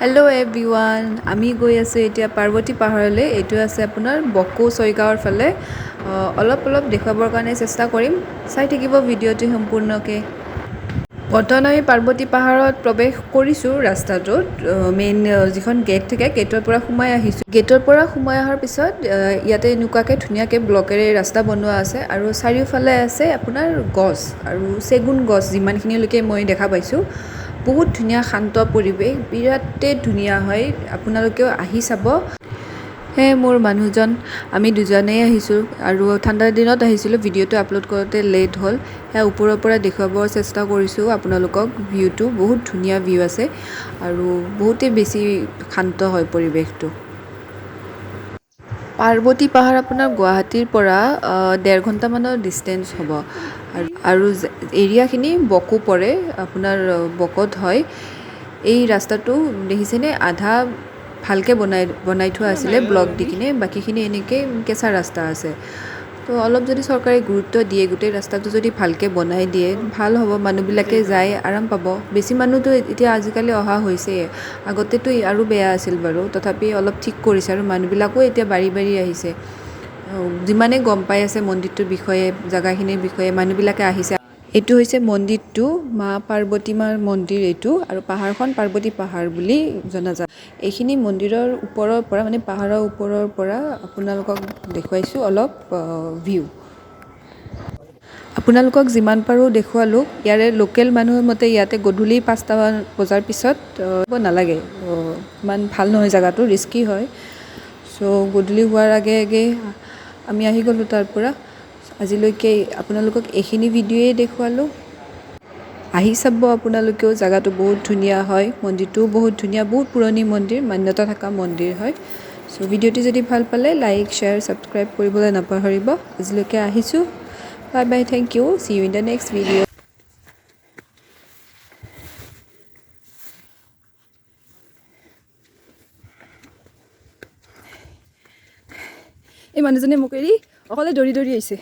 Hello' everyone, আমি গৈ আছোঁ এতিয়া পাৰ্বতী পাহাৰলৈ। এইটো আছে আপোনাৰ বকো ছয়গাঁৱৰ ফালে। অলপ অলপ দেখুৱাবৰ কাৰণে চেষ্টা কৰিম, চাই থাকিব ভিডিঅ'টো সম্পূৰ্ণকৈ। বৰ্তমান আমি পাৰ্বতী পাহাৰত প্ৰৱেশ কৰিছোঁ। ৰাস্তাটোত মেইন যিখন গেট থাকে, গেটৰ পৰা সোমাই আহিছোঁ। গেটৰ পৰা সোমাই অহাৰ পিছত ইয়াতে এনেকুৱাকৈ ধুনীয়াকৈ ব্লকেৰে ৰাস্তা বনোৱা আছে আৰু চাৰিওফালে আছে আপোনাৰ গছ আৰু চেগুন গছ, যিমানখিনিলৈকে মই দেখা পাইছোঁ। বহুত ধুনীয়া শান্ত পৰিৱেশ, বিৰাটেই ধুনীয়া হয়, আপোনালোকেও আহি চাব। সেয়ে মোৰ মানুহজন, আমি দুজনেই আহিছোঁ আৰু ঠাণ্ডাৰ দিনত আহিছিলোঁ। ভিডিঅ'টো আপলোড কৰোঁতে লেট হ'ল। সেয়া ওপৰৰ পৰা দেখুৱাব চেষ্টা কৰিছোঁ আপোনালোকক। ভিউটো বহুত ধুনীয়া ভিউ আছে আৰু বহুতেই বেছি শান্ত হয় পৰিৱেশটো। পাৰ্বতী পাহাৰ আপোনাৰ গুৱাহাটীৰ পৰা 1.5 ঘণ্টামানৰ ডিষ্টেঞ্চ হ'ব আৰু এৰিয়াখিনি বকো পৰে, আপোনাৰ বকোত হয়। এই ৰাস্তাটো দেখিছেনে, আধা ভালকৈ বনাই বনাই থোৱা আছিলে ব্লক দি কিনে, বাকীখিনি এনেকৈ কেঁচা ৰাস্তা আছে। তো অলপ যদি চৰকাৰে গুৰুত্ব দিয়ে, গোটেই ৰাস্তাটো যদি ভালকৈ বনাই দিয়ে, ভাল হ'ব, মানুহবিলাকে যাই আৰাম পাব। বেছি মানুহতো এতিয়া আজিকালি অহা হৈছেই, আগতেতো আৰু বেয়া আছিল বাৰু, তথাপি অলপ ঠিক কৰিছে আৰু মানুহবিলাকো এতিয়া বাঢ়ি বাঢ়ি আহিছে। যিমানে গম পাই আছে মন্দিৰটোৰ বিষয়ে, জেগাখিনিৰ বিষয়ে, মানুহবিলাকে আহিছে। এইটো হৈছে মন্দিৰটো, মা পাৰ্বতী মাৰ মন্দিৰ এইটো, আৰু পাহাৰখন পাৰ্বতী পাহাৰ বুলি জনা যায়। এইখিনি মন্দিৰৰ ওপৰৰ পৰা, মানে পাহাৰৰ ওপৰৰ পৰা আপোনালোকক দেখুৱাইছোঁ অলপ ভিউ। আপোনালোকক যিমান পাৰোঁ দেখুৱালোঁ। ইয়াৰে লোকেল মানুহৰ মতে ইয়াতে গধূলি 5টামান বজাৰ পিছত নালাগে, ইমান ভাল নহয় জেগাটো, ৰিস্কি হয়। চ' গধূলি হোৱাৰ আগে আগে আমি আহি গ'লোঁ তাৰ পৰা। আজিলৈকে আপোনালোকক এইখিনি ভিডিঅ'য়ে দেখুৱালোঁ। আহি চাব আপোনালোকেও, জেগাটো বহুত ধুনীয়া হয়, মন্দিৰটোও বহুত ধুনীয়া, বহুত পুৰণি মন্দিৰ, মান্যতা থকা মন্দিৰ হয়। চ' ভিডিঅ'টো যদি ভাল পালে লাইক, শ্বেয়াৰ, ছাবস্ক্ৰাইব কৰিবলৈ নাপাহৰিব। আজিলৈকে আহিছোঁ, bye bye, thank you, see you in the next video. এই মানুহজনে মোক এৰি অকলে দৌৰি দৌৰি আহিছে।